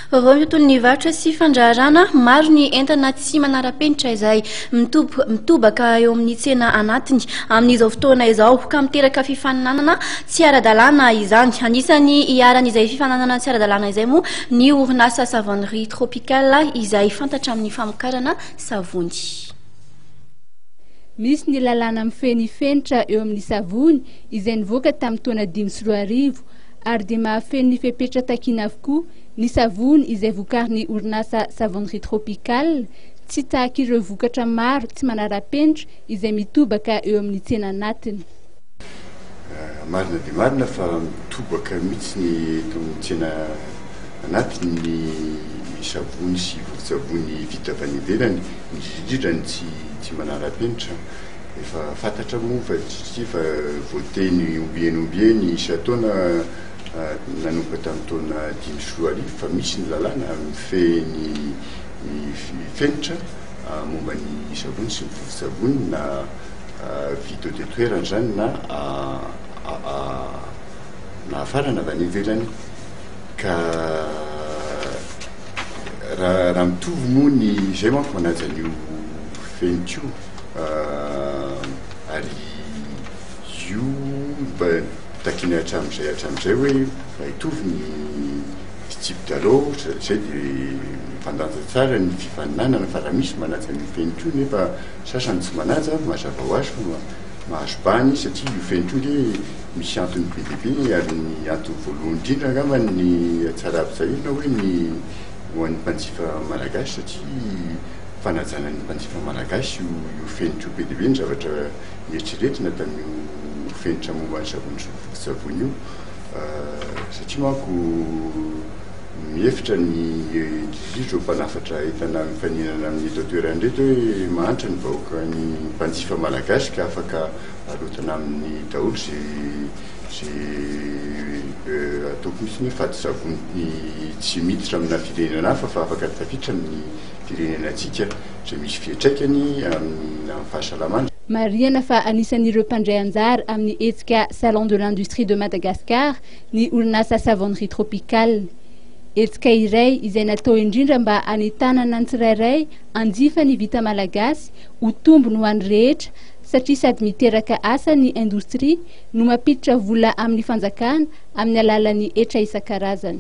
Vaovao amin'ny tontolon'ny varotra sy fandraharana, maro ny entana tsy manara-penitra izay mitobaka eo amin'ny tsena anatiny amin'izao fotoana izao ka miteraka fifaninanana tsy ara-dalàna izany. Anisan'ny iharan'izay fifaninanana tsy ara-dalàna izay moa ny orinasa Savonnerie Tropicale izay fantatra amin'ny famokarana savony. Misy ny lalàna mifehy ny fenitra eo amin'ny savony izay nivoaka tamin'ny taona 2005 ary dia mahafeno ny fepetra takiana avokoa ny savony izay vokarin'ny orinasa Savonnerie Tropicale, tsy tahaka ireo vokatra maro tsy manara-penitra izay mitobaka eo amin'ny tsena anatiny. Marina dia marina fa mitobaka mihitsy ny eto amin'ny tsena anatiny ny savony sy vovon-tsavony vita avy any ivelany, indrindra indrindra ny tsy tsy manara-penitra. Efa fantatra moa fa satria efa voateny ombieny ombieny isan-taona nanomboka tamin'ny taona 2005 fa misy ny lalàna mifehy ny ny fenitra momba ny savony sy ny vovon-tsavony na vita eto an-toerana izany na na hafarana avy any ivelany ka raha raha mitovy moa ny izay manko manaja an'io fenitra io ary io mba takiana hatramin'izay hatramin'izay hoe mba hitovy ny fitsipi-dalao izay dia mifandanja tsara ny fifaninanana fa raha misy manaja an'io fenitra io nefa sasany tsy manaja, mazava ho azy fa mahazo bahana izy satria io fenitra io nge misy antony be dia be ary ny antony voalohany indrindra angamba ny tsara ampitsahirina hoe ny ho an'ny mpanjifa malagasy satria fanajana ny mpanjifa malagasy io io fenitra io. Be dia be ny zavatra nieritreretina tamin'io fenitra momba ny savony sy vovon-tsavony io satria manko Mihevitra ny indrindra ireo mpanafatra entana mifaninana amin'ny eto an-toerana ireto hoe mahantra ny vahoaka ny mpanjifa malagasy ka afaka arotana aminy daholo izay izay ataoko mihitsy hoe fady savony tsy miditra amina firenena hafa fa afaka tafiditra amin'ny firenenantsika izay misy fiantraikany amin'ny fahasalamana. Marihana fa anisan'ireo mpandray anjara amin'ny hetsika Salon de l'industrie de Madagascar ny orinasa Savonnerie Tropicale. Hetsika iray izay natao indrindra mba hanentanana ny tsirairay hanjifa ny vita malagasy ho tombony ho an'ny rehetra satria sady miteraka asa ny indostria no mampiditra vola amin'ny fanjakana amin'ny alalan'ny hetra isan-karazany.